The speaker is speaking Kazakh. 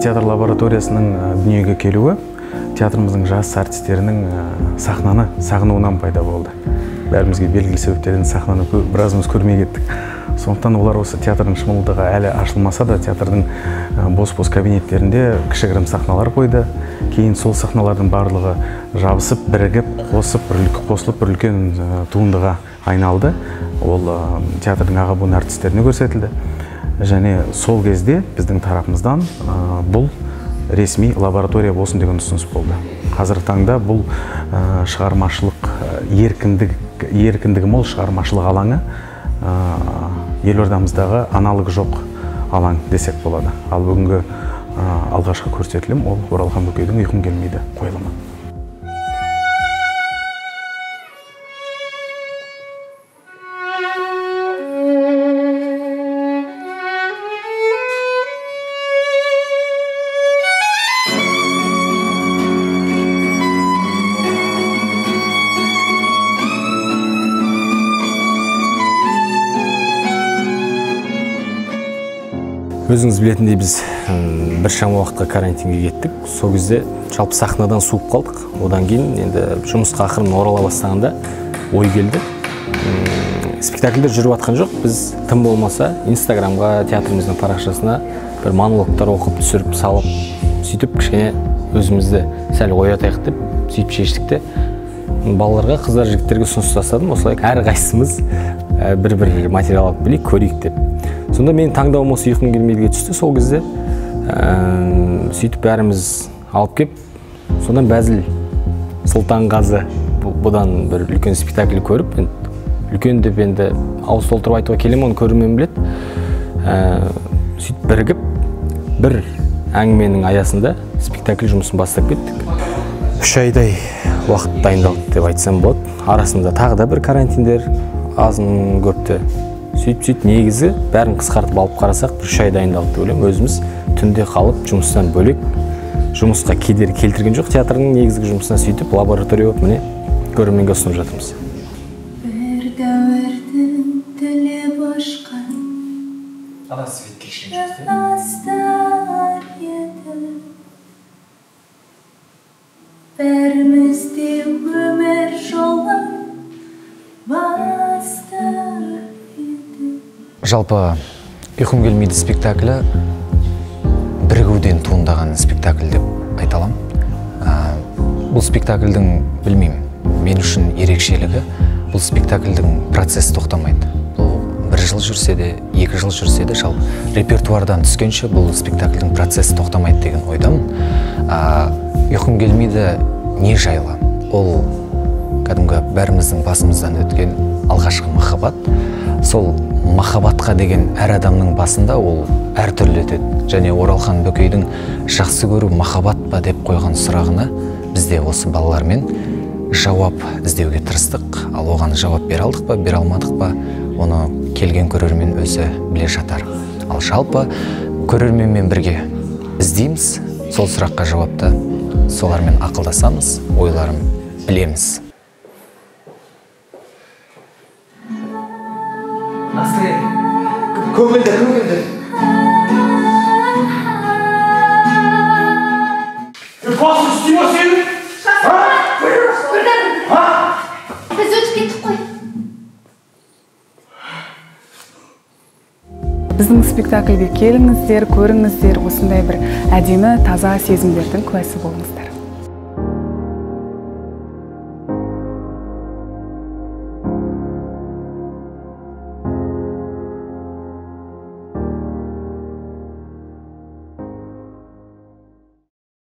Театр лабораториясының дүниеге келуі театрымыздың жас артистерінің сахнаны сағынуынан пайда болды. Бәрімізге белгілі себептерден сахнаны біразымыз көрмей кеттік. Сондықтан олар осы театрдың шымылдығы әлі ашылмаса да театрдың бос-бос кабинеттерінде кішігірім сахналар қойды. Кейін сол сахналардың барлығы жабысып, бірігіп, қосып, қосылып бір үлкен туындыға айналды. Ол театрдың аға буын артистеріне көрсетілді. Және сол кезде біздің тарапымыздан бұл ресми лаборатория болсын деген ұсыныс болды. Қазіргі таңда бұл шығармашылық еркіндігі мол шығармашылық алаңы елордамыздағы аналог жоқ алаң десек болады. Ал бүгінгі алғашқы көрсетілім ол Оралхан Бөкейдің «Ұйқым келмейді» қойылымы. Өзіңіз білетіндей, біз біршама уақытқа карантинге кеттік. Сол кезде жалпы сахнадан суып қалдық. Одан кейін енді жұмысқа ақырын орала бастағанда ой келді. Спектакльдер жүріп жатқан жоқ. Біз тым болмаса Инстаграмға, театрымыздың парақшасына бір монологтар оқып, түсіріп, салып, сөйтіп кішкене өзімізді сәл оятайық деп сөйтіп шештік те. Балаларға, қыздар, жігіттерге ұсыныс тастадым. Осылай әрқайсымыз бір-бір материал алып келейік, көрейік деп. Сонда менің таңдауым осы «Ұйқым келмейдіге» түсті. Сол кезде сөйтіп бәріміз алып кеп, содан Бәзіл Сұлтанғазы бұдан бір үлкен спектакль көріп, үлкен деп енді ауыз толтырып айтуға келем, оны көрермен біледі. Сөйтіп бірігіп, бір әңгіменің аясында спектакль жұмысын бастап кеттік. 3 айдай уақыт дайындалды деп айтсам болады. Арасында тағы да бір карантиндер азын көпті. Сөйтіп негізі бәрін қысқартып алып қарасақ, бір 3 ай дайындалды деп ойлаймын. Өзіміз түнде қалып, жұмыстан бөлек, жұмысқа кедергі келтірген жоқ театрдың негізгі жұмысына, сөйтіп лаборатория болып міне көрерменге ұсынып жатырмыз. Бір дәуірдің тілеп ашқан жастар еді. Бәріміз де өмір жолын бастар. Жалпы «Ұйқым келмейді» спектаклі бірігуден туындаған спектакль деп айта аламын. Бұл спектакльдің, білмеймін, мен үшін ерекшелігі, бұл спектакльдің процесі тоқтамайды. Бұл 1 жыл жүрсе де, 2 жыл жүрсе де, жалпы репертуардан түскенше бұл спектакльдің процесі тоқтамайды деген ойдамын. «Ұйқым келмейді» не жайлы? Ол кәдімгі бәріміздің басымыздан өткен алғашқы махаббат. Сол махаббатқа деген әр адамның басында ол әртүрлі өтеді. Және Оралхан Бөкейдің жақсы көру махаббат па деп қойған сұрағына біз де осы балалармен жауап іздеуге тырыстық. Ал оған жауап бере алдық па, бере алмадық па, оны келген көрермен өзі біле жатар. Ал жалпы көрерменмен бірге іздейміз, сол сұраққа жауапты солармен ақылдасамыз, ойларын білеміз. Көңілді, көңілді. Басын үсті ма сенің? Біз өтіп кеттік қой. Біздің спектакльге келіңіздер, көріңіздер, осындай бір әдемі, таза сезімдердің куәсі болыңыздар.